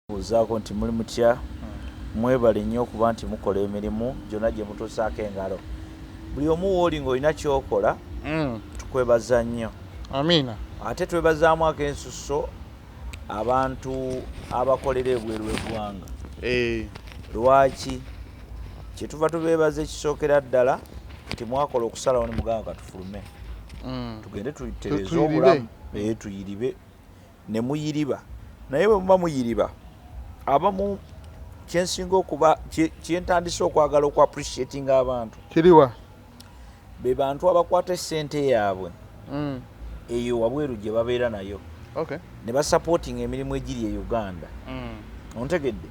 Buuzaako nti muli mutya? Mwebale nnyo okuba nti mukola emirimu gyonna gye mutuusaako engalo. Buli omu wooli ng'olina ky'okola, tukwebaza nnyo. Amiina. Ate twebazaamu ak'ensusso abantu abakolera ebweru w'eggwanga. Lwaki kyetuva tubeebaza? Ekisookera ddala nti mwakola okusalawo ne mugamba, "Katufulume, tugende tutereeze Tuyiribe. obulamu." Tuyiribe ne muyiriba. Naye bwe muba muyiriba, abamu kyensinga okuba kyentandise okwagala oku appreciatinga abantu Kiriwa? be bantu abakwata essente yaabwe eyo wabweru gye babeera nayo ne basupportinga emirimu egiri e Uganda. Ontegedde?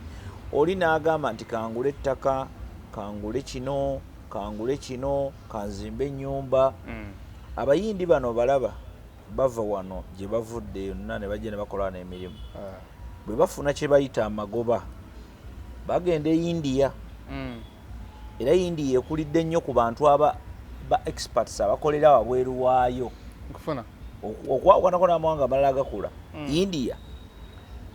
Oli n'agamba nti kangule ettaka, kangule kino, kangule kino, kanzimbe ennyumba. Abayindi bano balaba bava wano gye bavudde yonna ne bajja ne bakola wano emirimu. Bwe bafuna kye bayita amagoba, bagenda e India. Era India ekulidde nnyo ku bantu aba ba experts abakolera wabweru waayo. Nkufuna. Okwawukanako n'amawanga amalala agakula, India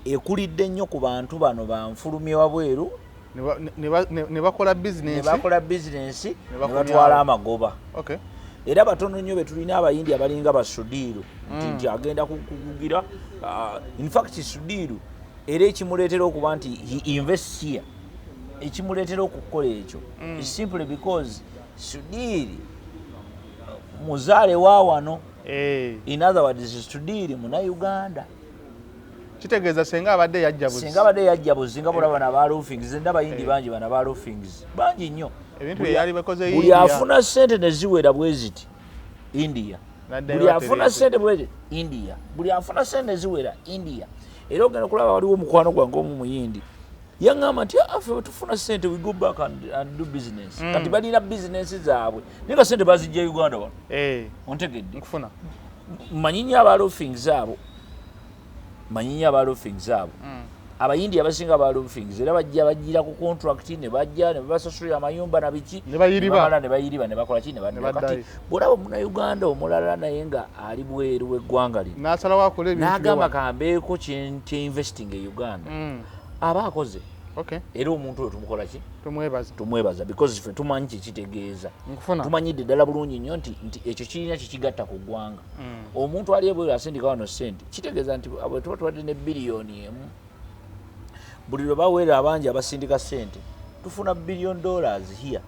ekulidde nnyo ku bantu bano banfulumye wabweru Ne bakola ne bizinensi. bakola bizinensi Ne ne bakomyawo. batwala amagoba. Era batono nnyo be tulina abayindi abalinga basudiiru nti agenda kukugira. In fact, Sudiiru era ekimuleetera okuba nti he invests here, ekimuleetera okukola ekyo is simply because Sudiiri muzaale wa wano. In other words, Sudiiri Munauganda. Kitegeeza senga abadde yajja buzi. Singa abadde yajja buzi, nga bolaba bano aba roofings, ndaba Yindi bangi, bano aba roofings bangi nnyo. Ebintu bye yali bakoze Buli India. afuna sente ne ziwera bwe ziti, India. N'addayo Buli afuna atereeze. sente bwe ziti, India. Buli afuna sente ziwera, India. Era ogenda okulaba waliwo omukwano gwange omu Muyindi, yaŋŋamba nti, "Ah, ffe bwe tufuna sente, we go back and do business." Kati balina business zaabwe, naye nga sente bazijja Uganda wano. Ontegedde? Nkufuna. Manyi nnyo aba roofings abo, manyi nnyo aba roofings abo. Abayindi abasinga aba roofings era bajja bajjira ku contract ne bajja ne babasasulira amayumba na biki. Ne bayiriba. Ne bamala ne bayiriba ne bakola ki, ne badda. Ne baddayo. Kati bw'olaba Omunauganda omulala naye nga ali bweru w'eggwanga lino n'asalawo akola ebintu n'agamba bye. kambeeko kye investing e Uganda, aba akoze. Era omuntu oyo tumukola ki? Tumwebaza. Tumwebaza, because ffe tumanyi kyekitegeeza. Nkufuna. Tumanyidde ddala bulungi nnyo nti ekyo kirina kyekigatta ku ggwanga. Omuntu ali ebweru asindika wano sente, kitegeeza nti bwe tuba tubadde ne 1 biliyoni, buli lwe baweera abangi abasindika sente, tufuna billion dollars here.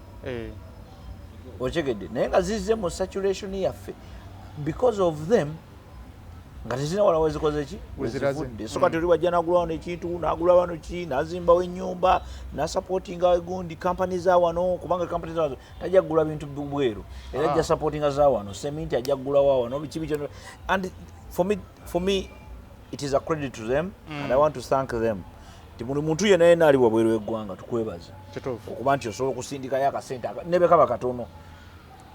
Okyegedde? Naye nga zizze mu circulation yaffe because of them, nga tezirina wala wezikoze ki. Weziraze. Wezivudde. So kati oli wajja nagula wano ekintu, nagula wano ki, nazimbawo ennyumba, nasupportinga gundi kampani za wano, kubanga kampani za wano tajja kugula bintu bweru era ajja supportinga za wano, seminti ajja kugulawo wano, biki biki. And for me it is a credit to them and I want to thank them nti buli muntu yenna yenna ali wabweru w'eggwanga, tukwebaza okuba nti osobola okusindikayo akasente nebe kaba katono,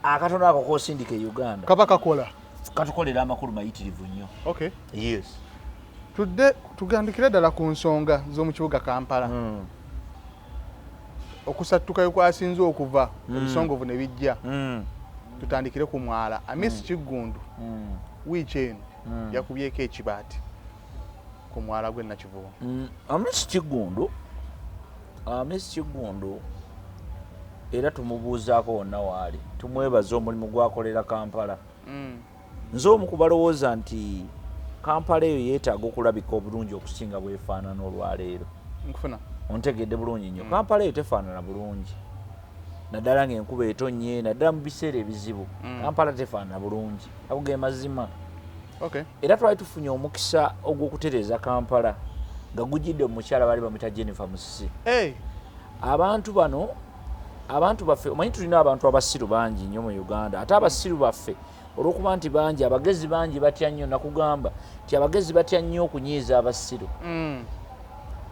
akatono ako kosindika e Uganda kaba kakola. Katukolera amakulu mayitirivu nnyo. Yes. Tudde tugandikire ddala ku nsonga z'omu kibuga Kampala. Okusattukayo kwasinze okuva ebisongovu ne bijja. Tutandikire ku mwala Amis Kiggundu. Wiiki eno yakubyeko ekibaati ku mwala gw'e Nakivubo. Amis Kiggundu, Amis Kiggundu era tumubuuzaako wonna waali, tumwebaza omulimu gwakolera Kampala. Nze omu ku balowooza nti Kampala eyo yeetaaga okulabika obulungi okusinga bwefaanana olwaleero. Nkufuna. Ontegedde bulungi nnyo? Kampala eyo tefaanana bulungi, naddala ng'enkuba etonnye, naddala mu biseera ebizibu. Kampala tefaanana bulungi, ago ge mazima. Era twali tufunye omukisa ogw'okutereeza Kampala nga gujjidde mu mukyala baali bamwita Jennifer Musisi. Abantu bano, abantu baffe, omanyi tulina abantu abasiru bangi nnyo mu Uganda. Ate abasiru baffe olw'okuba nti bangi, abagezi bangi batya nnyo. Nakugamba nti abagezi batya nnyo okunyiiza abasiru.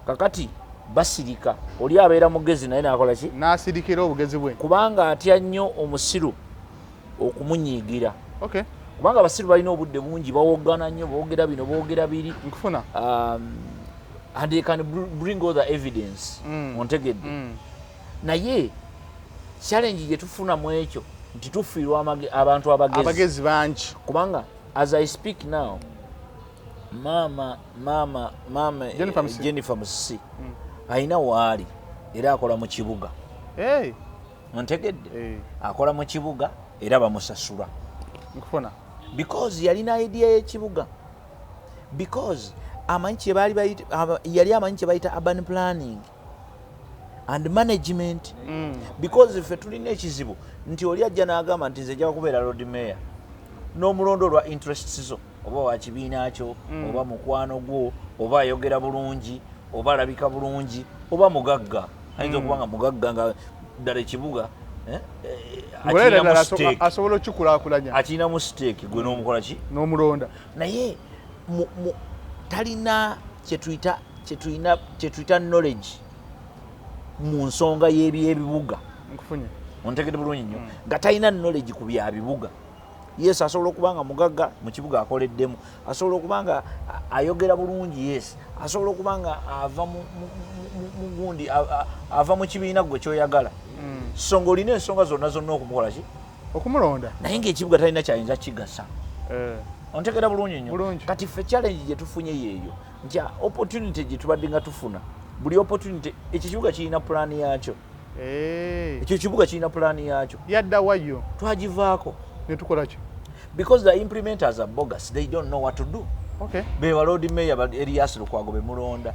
Kakati basirika. Oli abeera mugezi naye nakola ki? N'asirikira obugezi bwe. Kubanga atya nnyo omusiru okumunyiigira. Kubanga abasiru balina obudde bungi, bawoggana nnyo, boogera bino, boogera biri. Nkufuna. And they can bring all the evidence. Ontegedde? Naye challenge gye tufuna mu ekyo nti tufiirwa abantu abagezi. Abagezi bangi. Kubanga as I speak now, Maama Jennifer Musisi. Jennifer Musisi alina waali era akola mu kibuga. Hey. Ontegedde? Eh. Akola mu kibuga era bamusasula. Nkufuna. Because yalina idea y'ekibuga, because amanyi kye baali yali amanyi kye bayita urban planning and management. Because ffe tulina ekizibu nti oli ajja n'agamba nti nze nja kubeera lord mayor, n'omulondo olwa interests zo, oba wa kibiina kyo, oba mukwano gwo, oba ayogera bulungi, oba alabika bulungi, oba mugagga. Ayinza okuba nga mugagga nga ddala ekibuga Ng'olera akirinamu ddala stake. Asobola okukikulaakulanya. Akirinamu stake, gwe n'omukola ki? N'omulonda. Naye talina kyetuyita knowledge mu nsonga y'ebyebibuga. Nkufunye. Ontegedde bulungi nnyo? Nga talina knowledge ku bya bibuga. Yes, asobola okuba nga mugagga mu kibuga akoleddemu, asobola okuba nga ayogera bulungi, yes, asobola okuba nga ava mu gundi, ava mu kibiina gwe kyoyagala, so nga olina ensonga zonna zonna okumukola ki? Okumulonda. Naye ngaekibuga talina kyayinza kigasa. Ontegera bulungi nnyo? Bulungi. Kati ffe challenge gye tufunye yeeyo nti opportunity gye tubadde nga tufuna, buli opportunity, ekyo kibuga kirina pulaani yakyo. Ekyo kibuga kirina pulaani yakyo. Yadda wayo. Twagivaako. Ne tukola ki? Because the implementers are bogus, they don't know what to do. Be ba lord mayor ba Erias Lukwago be mulonda.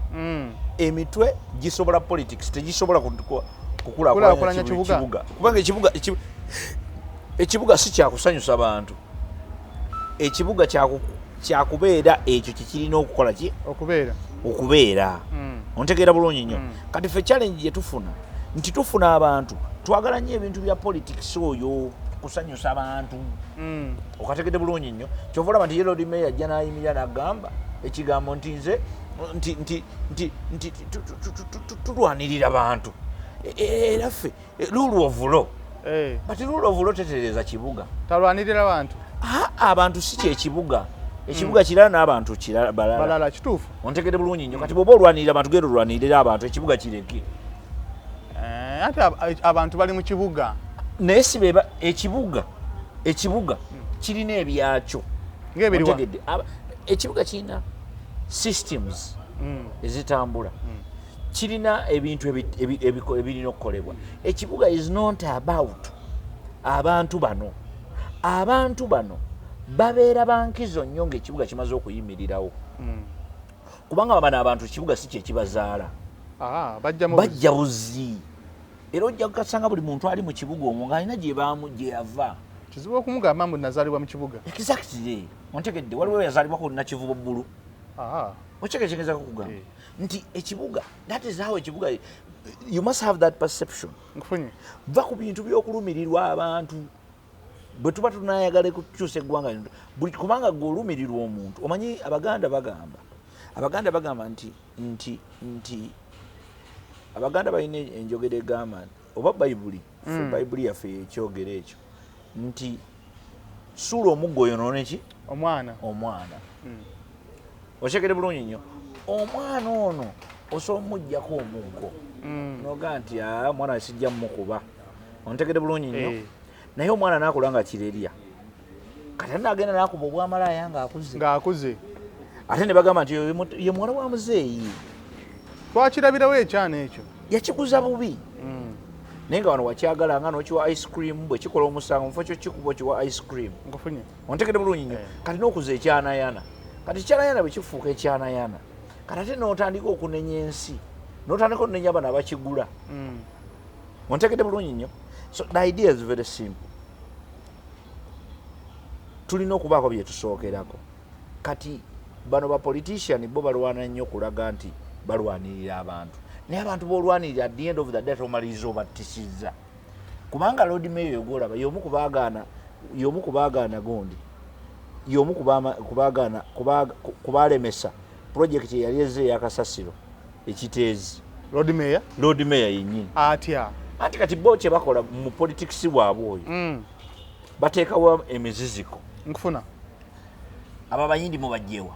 Emitwe gisobola politics, tegisobola kukulaakulanya kukulaakulanya kibuga. Kibuga, kubanga ekibuga si kyakusanyusa bantu. Ekibuga kyakubeera ekyo kyekirina okukola ki? Okubeera. Okubeera. Ontegeera bulungi nnyo? Mm. Kati ffe challenge gye tufuna nti tufuna abantu twagala nnyo ebintu bya politics, oyo kusanyusa bantu. Okategedde bulungi nnyo? Kyova olaba nti ye lord mayor ajja n'ayimirira n'agamba ekigambo nti nze nti tulwanirira bantu. Era ffe rule of law. But rule of law tetereeza kibuga. Talwanirira bantu. Ah, abantu si kyekibuga. Ekibuga kirala n'abantu kirala, balala. Balala, kituufu. Ontegedde bulungi nnyo? Kati bw'oba olwanirira abantu, genda olwanirira abantu, ekibuga kireke. Ate abantu bali mu kibuga. Naye si beba ekibuga. Ekibuga kirina ebyakyo. Ng'ebiriwa? Ontegedde? Ekibuga kirina systems ezitambula, kirina ebintu ebirina okukolebwa. Ekibuga is not about abantu bano. Abantu bano babeera bankizo nnyo ng'ekibuga kimaze okuyimirirawo, kubanga bano abantu ekibuga si kyekibazaala. Ah, bajja mu Bajja buzi, era ojja kukasanga buli muntu ali mu kibuga omwo ng'alina gye yava. Kizibu okumugamba mbu nazaalibwa mu kibuga. Exactly, ontegedde? Waliwo yazaalibwa ku Nakivubo Bbulu. Okyekekegezako kugamba nti ekibuga, that is how ekibuga, you must have that perception. Nkufunye. Va ku bintu by'okulumirirwa abantu. Bwe tuba tunayagala kukyusa eggwanga lino, buli kubanga gwe olumirirwa omuntu, omanyi abaganda bagamba nti abaganda balina enjogera egamba nti, oba Bayibuli, ffe Bayibuli yaffe yekyogero ekyo nti suula omuggo oyonoone ki? Omwana. Omwana. Okyegere bulungi nnyo? Omwana ono osobola omugjako omuggo nogaa nti, "Ah, omwana sijja mumukuba." Ontegere bulungi nnyo? Eh. Naye omwana nakula nga kirerya, kati ate nagenda nakuba obwamalaaya ng'akuze. Ng'akuze. Ate ne bagamba nti ye muwala wa muzeeyi. Twakirabirawo ekyana ekyo. Yakikuza bubi. Naye nga wano wakyagala nga nokiwa ice cream, bwe kikola omusango, mufo kyo kikuba okiwa ice cream. Nkufunye. Ontegere bulungi nnyo? Eh. Kati n'okuza ekyanayana, kati ekyanayana bwe kifuuka ekyanayana, kati ate n'otandika okunenya ensi, n'otandika okunenya bano abakigula. Ontegedde bulungi nnyo? So the idea is very simple. Tulina okubaako bye tusookerako. Kati bano ba politician bo balwana nnyo okulaga nti balwanirira abantu, naye abantu bolwanirira, at the end of the day tomaliriza obattisizza, kubanga lord mayor gwolaba y'omu kubaagaana gundi, y'omu kubaagaana kubalemesa project eyali ezze eyakasasiro ekiteezi. Lord mayor? Lord mayor yennyini. Atya? Anti kati bo kye bakola mu politics waabwe oyo, bateekawo emiziziko. Nkufuna. Abo Abayindi mubajjewa,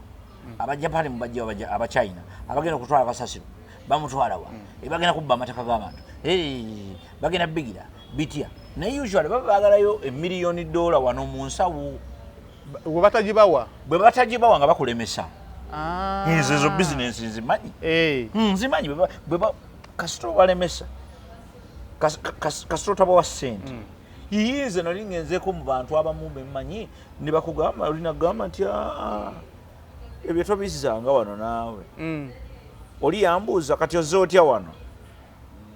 Abajapani mubajjewa, Abachina abagenda okutwala kasasiro bamutwala wa? Bagenda kubba amataka g'abantu. Eh, bagenda bigira bitya? Naye usually baba baagalayo emiliyoni dola wano mu nsawo. Bwe batagibawa? Bwe batagibawa nga bakulemesa. Nze ezo bizinensi nzimanyi. Nzimanyi kasita obalemesa, kasita otabawa ssente. Nze nali ngenzeeko mu bantu abamu bemmanyi ne bakugamba, olina kugamba nti, "Ah, ebyo tobizzanga wano naawe." Oli yambuuza, "Kati ozze otya wano?"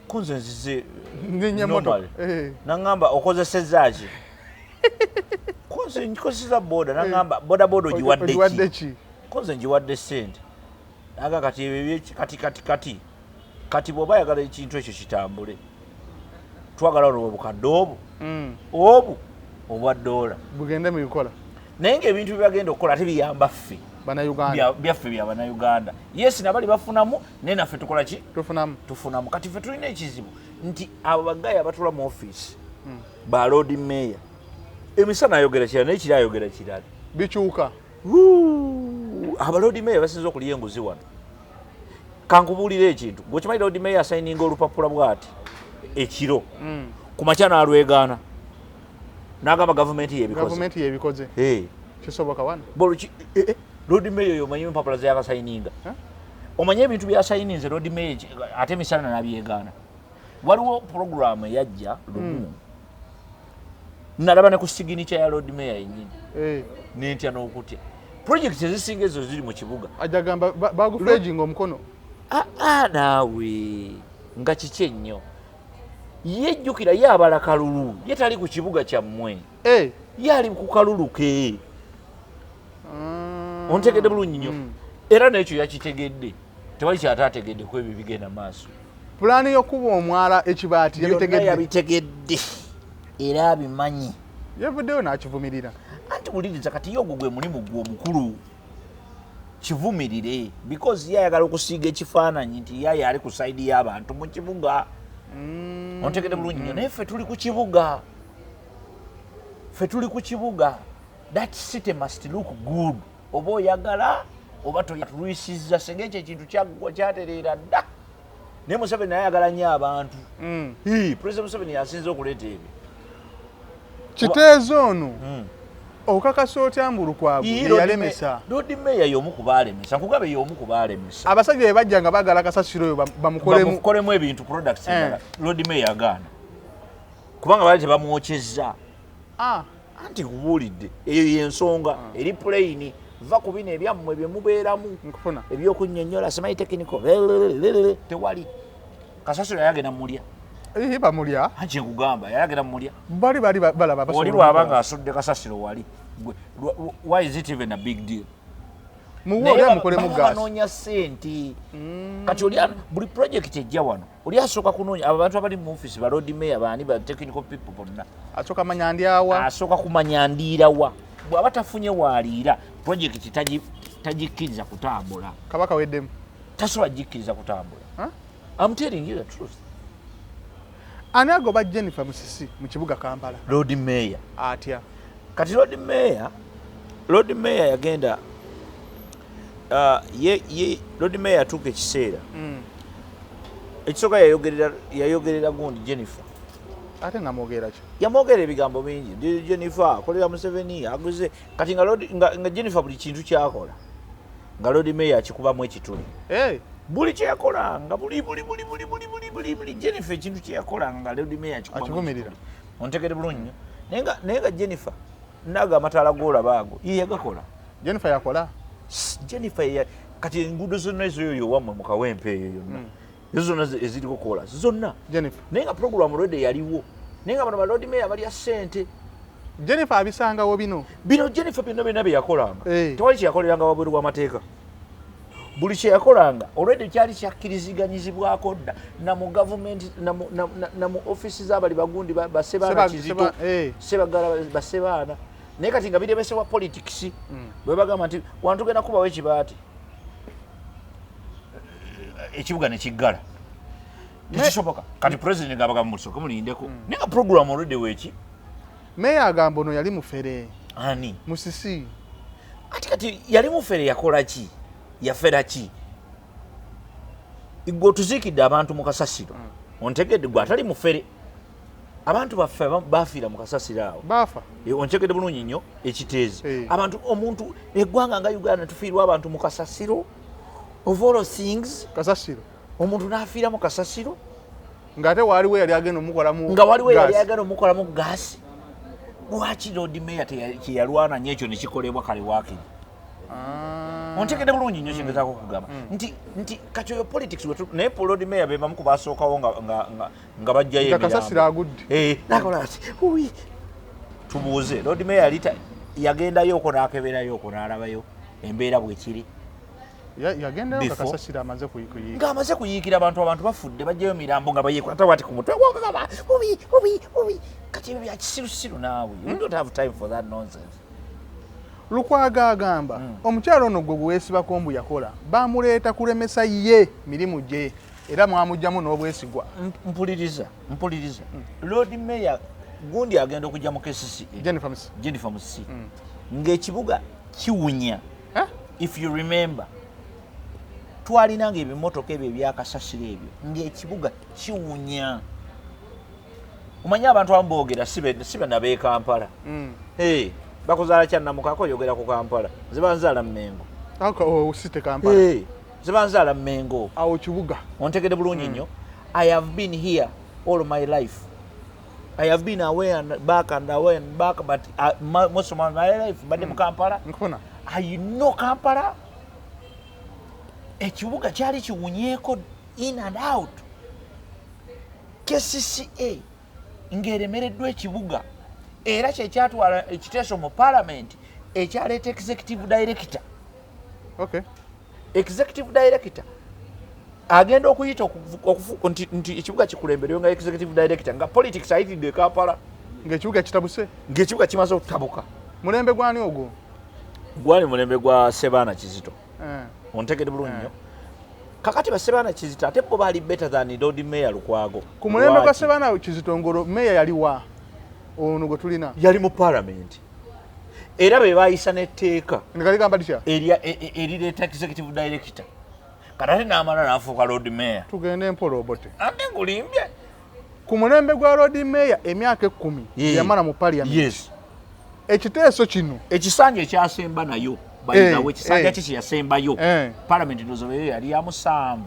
Kunze nzize Ninnya motoka. normally. Naŋŋamba, "Okozesezza ki?" Kunze nkozeseza boda. Naŋŋamba, "Boda boda ogiwadde Ogiwadde ki?" ki? Kunze ngiwadde ssente. Naga kati ebyo kati kati kati kati bw'oba ayagala ekintu ekyo kitambule, twagala olwo obukadde obu obu obwa ddoola Bugende mu bikola. Naye ngaebintu byebagenda okukola ate biyamba ffe. Bannayuganda. Byaffe bya bannayuganda, yes, nabali bafunamu, naye naffe tukola ki? Tufunamu. Tufunamu. Kati ffe tulina ekizibu nti abo bagayi abatula mu ofiisi ba lord mayor, emisana ayogera kirala naye kiri ayogera kirala. Bikyuka. Aba lord mayor basinza okulya enguzi wano. Kankubuulira ekintu, gwekimanyi, lord mayor asayininga olupapula bwati ekiro, ku makya n'alwegaana n'agamba gavumenti yebikoze. Gavumenti yebikoze. Kisoboka wano? Lord mayor oyo omanyi empapula zeyakasayininga? Huh? Omanye ebintu byasayininze lord mayor ate emisana nabyegaana? Waliwo puroguramu eyajja lumu, nalaba ne ku signature ya lord mayor yennyini, nentya n'okutya. Projekiti ezisinga ezo ziri mu kibuga. Ajja gamba bagufejinga omukono. Aa, naawe nga kiki ennyo? Ye jjukira, ye abala kalulu, ye tali ku kibuga kyammwe. Ye ali ku kalulu ke. Ontegedde bulungi nnyo? Era n'ekyo yakitegedde, tewali kyate ategedde ku ebyo bigenda maaso. Pulaani y'okuba omwala ekibaati Byonna. Yabitegedde. Yabitegedde era abimanyi. Yavuddeyo n'akivumirira. Anti wuliriza, kati ye ogwo gwe mulimu gwe omukulu, kivumirire, because ye ayagala okusiiga ekifaananyi nti ye ali ku side y'abantu mu kibuga. Ontegedde bulungi nnyo? Naye ffe tuli ku kibuga, ffe tuli ku kibuga. That city must look good, oba oyagala oba toyatulwisizza. Senga ekyo ekintu kyaggwa, kyatereera dda, naye Museveni naye ayagala nnyo abantu. Hii, President Museveni yasinze okuleeta ebyo. Kiteezo ono, okakasa otya mbu Lukwago Ii, ye yalemesa? Lord Mayor y'omu ku baalemesa, nkugabe, y'omu ku baalemesa. Abasajja bwe bajja nga baagala kasasiro oyo bamukolemu Bamukolemu ebintu, products endala. Lord Mayor agaana kubanga baali tebamwokyezza. Anti nkubuulidde, eyo yensonga eri plain. Va ku bino ebyammwe bye mubeeramu Nkufuna. ebyokunnyonnyola, simanyi technical, tewali kasasiro yayagenda mulya. Ii, bamulya. Anti nkugamba, yayagenda mulya. Bali bali balaba Oli basobola lwaba okukola. ng'asudde kasasiro wali, why is it even a big deal? Muwe Naye oli amukolemu baba gaasi. banoonya ssente. Kati oli buli project ejja wano, oli asooka kunoonya abo abantu abali mu office, ba lord mayor, baani, ba technical people bonna. Asooka manya ndi awa. Asooka kumanya ndiirawa. Bw'aba tafunye waaliira, project tagikkiriza kutambula. Kabaka weddemu. Tasobola gikkiriza kutambula. Huh? I'm telling you the truth. Ani agoba Jennifer Musisi mu kibuga Kampala? Lord mayor. Atya? Kati lord mayor yagenda, ye lord mayor yatuuka ekiseera ekisooka yayogerera gundi Jennifer. Ate nga mwogera ki? Yamwogera ebigambo bingi. Jennifer akolera Museveni, aguze. Kati nga Jennifer buli kintu kyakola nga lord mayor akikubamu ekituli. Buli kyeyakola nga buli buli buli buli buli buli buli buli Jennifer ekintu kyeyakola nga lord mayor akikubamu Akivumirira. ekituli. Ontegere bulungi nnyo? Naye nga Jennifer nago amataala golaba ago ye yagakola. Jennifer yakola? Jennifer kati enguudo zonna ezoyo wammwe mu Kawempe eyo yonna, ezo zonna eziriko kolas zonna. Jennifer. Naye nga program already yaliwo, naye nga bano ba lord mayor balya ssente. Jennifer abisangawo bino? Bino Jennifer byonna byonna bye yakolanga, tewali kyeyakoleranga wabweru w'amateeka. Buli kyeyakolanga already kyali kyakkiriziganyizibwako dda na mu gavumenti, na mu ofisi z'abali bagundi basebaana Kizito, Sebagala, basebaana. Naye kati nga biremesebwa politics. Bwe bagamba nti wano tugenda kubawo ekibaati, ekibuga ne kiggala, tekisoboka. Kati president ng'abagamba, "Musooke mulindeko," naye nga program already weeki. Meeya agamba ono yali mufere. Ani? Musisi. Ati kati yali mufere, yakola ki? Yafera ki? Gwe otuziikidde abantu mu kasasiro. Ontegedde? Gwe atali mufere, Abantu baffe bafiira mu kasasiro awo. Bafa. Onkyegedde bulungi nnyo ekiteezi. Abantu, omuntu, eggwanga nga Uganda tufiirwa abantu mu kasasiro, of all things. Kasasiro. Omuntu n'afiira mu kasasiro. Ng'ate waliwo yali agenda omukolamu. Nga waliwo yali agenda omukolamu gaasi. Lwaki Lord Mayor teyalwana nnyo ekyo ne kikolebwa kale waakiri? Ontegedde bulungi nnyo kyengezaako okugamba nti kati oyo politics, naye Lord Mayor be bamu ku basookawo nga bajjayo emirambo. Kasasiro agudde. Nakola ati uyi tubuuze Lord Mayor yali yagendayo okwo n'akeberayo okwo n'alabayo embeera bwekiri. Yagendayo nga kasasiro amaze kuyiikira. Ng'amaze kuyiikira abantu bafudde, bajjayo mirambo nga bayeekwata bati ku mutwe. Ubi ubi ubi, kati ebyo bya kisirusiru naawe. We don't have time for that nonsense. Lukwago agamba omukyalo ono gwe weesibako mbu yakola, bamuleeta kulemesa ye mirimu gye, era mwamugjamu n'obwesigwa. Mpuliriza, mpuliriza. Lord Mayor gundi agenda okujja mu KCCA. Jennifer Musisi. Jennifer Musisi, ng'ekibuga kiwunya. If you remember, twalinanga ebimotoka ebyo ebyakasasiro ebyo, ng'ekibuga kiwunya. Omanyi abantu abamu boogera si be Kampala. Bakuzaala Kyannamukaka, oyogera ku Kampala. Nze banzaala Mmengo. Site Kampala. Nze banzaala Mmengo. Awo kibuga. Ontegedde bulungi nnyo. I have been here all my life. I have been away and back and away and back, but most of my life mbadde mu Kampala. Nkufuna. I know Kampala. Ekibuga kyali kiwunyeeko in and out. KCCA ng'eremereddwa ekibuga, era kyekyatwala ekiteeso mu parliament ekyaleeta executive director. Executive director agenda okuyita nti ekibuga kikulemberwe nga executive director, nga politics ayitidde e Kampala. Ng'ekibuga kitabuse. Ng'ekibuga kimaze okutabuka. Mulembe gwani ogwo? Gwali mulembe gwa Sebaana Kizito. Ontegedde bulungi nnyo. Kakati ba Sebaana Kizito ate bo baali better than Lord Mayor Lukwago. Ku mulembe gwa Sebaana Kizito ngolo Mayor yali wa ono gwe tulina? Yali mu parliament. Era be baayisa n'etteeka. Nga litya? Erireeta executive director. Kati ate n'amala n'afuuka Lord Mayor. Tugende mpola, Obote. Ate ngulimbye. Ku mulembe gwa Lord Mayor, emyaka 10 yamala mu parliament. Yes. Ekiteeso kino. Ekisanja ekyasemba nayo. Bayitawo ekisanja kye kyeyasembayo. Parliament ndowooza yali ya 7.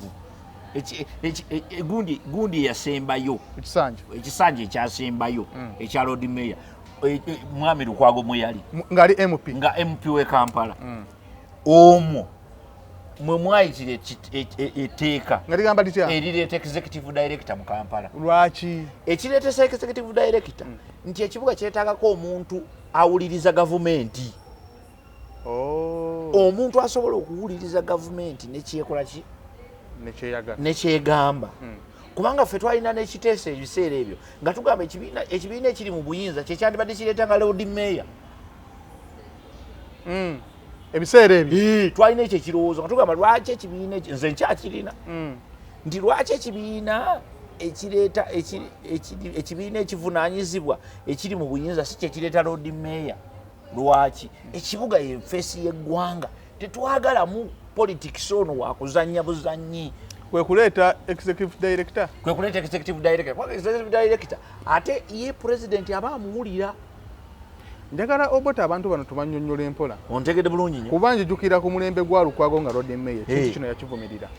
Gundi eyasembayo. Ekisanja. Ekisanja ekyasembayo ekya Lord Mayor. Mwami Lukwago mwe yali. Ng'ali MP. Nga MP we Kampala. Omwo mwe mwayitira etteeka. Nga ligamba litya? Erireeta executive director mu Kampala. Lwaki? Ekireetesa executive director nti ekibuga kyetaagako omuntu awuliriza gavumenti. Omuntu asobola okuwuliriza gavumenti nekyekola ki? Nekyeyagala. Nekyegamba. Kubanga ffe twalina n'ekiteeso ebiseera ebyo nga tugamba ekibiina ekiri mu buyinza kyekyandibadde kireeta nga Lord Mayor. Ebiseera ebyo. Twalina ekyo ekirowoozo nga tugamba lwaki ekibiina, nze nkyakirina, nti lwaki ekibiina ekireeta ekibiina ekivunaanyizibwa ekiri mu buyinza si kyekireeta Lord Mayor. Lwaki? Ekibuga ye face y'eggwanga, tetwagalamu politics ono wakuzannya buzannyi. Kwe kuleeta executive director. Kwe kuleeta executive director. Kubanga executive director ate ye president aba amuwulira. Njagala Obote abantu bano tubannyonnyola empola. Ontegedde bulungi nnyo. Kuba njijukira ku mulembe gwa Lukwago nga Lord Mayor, ekintu kino yakivumirira.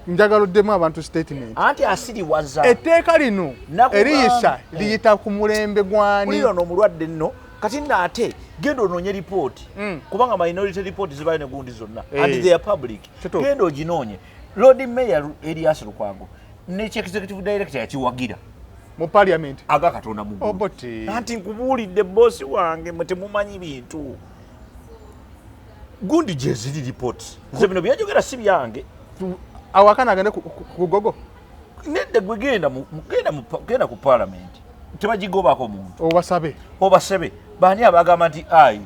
Njagala oddemu abantu statement. Anti asiriwaza. Etteeka lino eriyisa liyita ku mulembe gwani? Kulira ono omulwadde nno, kati nno ate genda onoonye ripooti. Kubanga minority report zibayo ne gundi zonna. And they are public. Genda oginoonye. Lord Mayor Erias Lukwago ne executive director yakiwagira. Mu parliament. Aga Katonda mu ggulu. Obote. Anti nkubuulidde boosi wange, mwe temumanyi bintu. Gundi gye ziri report. Nze bino byenjogera si byange. Awakana agende ku gogo. Nedda gwe genda ku parliament. Tebagigobako muntu. Obasabe. Obasabe. Baani abagamba nti ayi.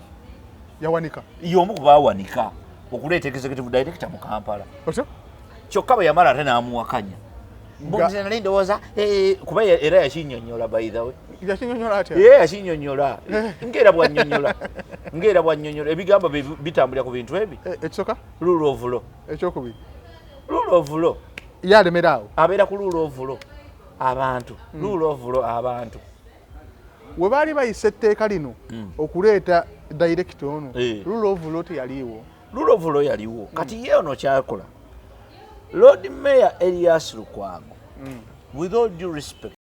Yawanika. Y'omu ku baawanika okuleeta executive director mu Kampala. Otyo? Kyokka bwe yamala ate n'amuwakanya. Nze nali ndowooza, kuba era yakinnyonnyola by the way. Yakinnyonnyola atya? Ye yakinnyonnyola. Ng'era bw'annyonnyola. Ng'era bw'annyonnyola. Ebigambo bitambulira ku bintu ebi. Ekisooka? Rule of law. Ekyokubiri. Rule of law. Ye alemera awo. Abeera ku rule of law. Abantu, rule of law, abantu. We baali bayisa etteeka lino okuleeta director ono, rule of law teyaliiwo. Rule of law yaliwo. Kati ye ono kyakola, Lord Mayor Elias Lukwago, with all due respect,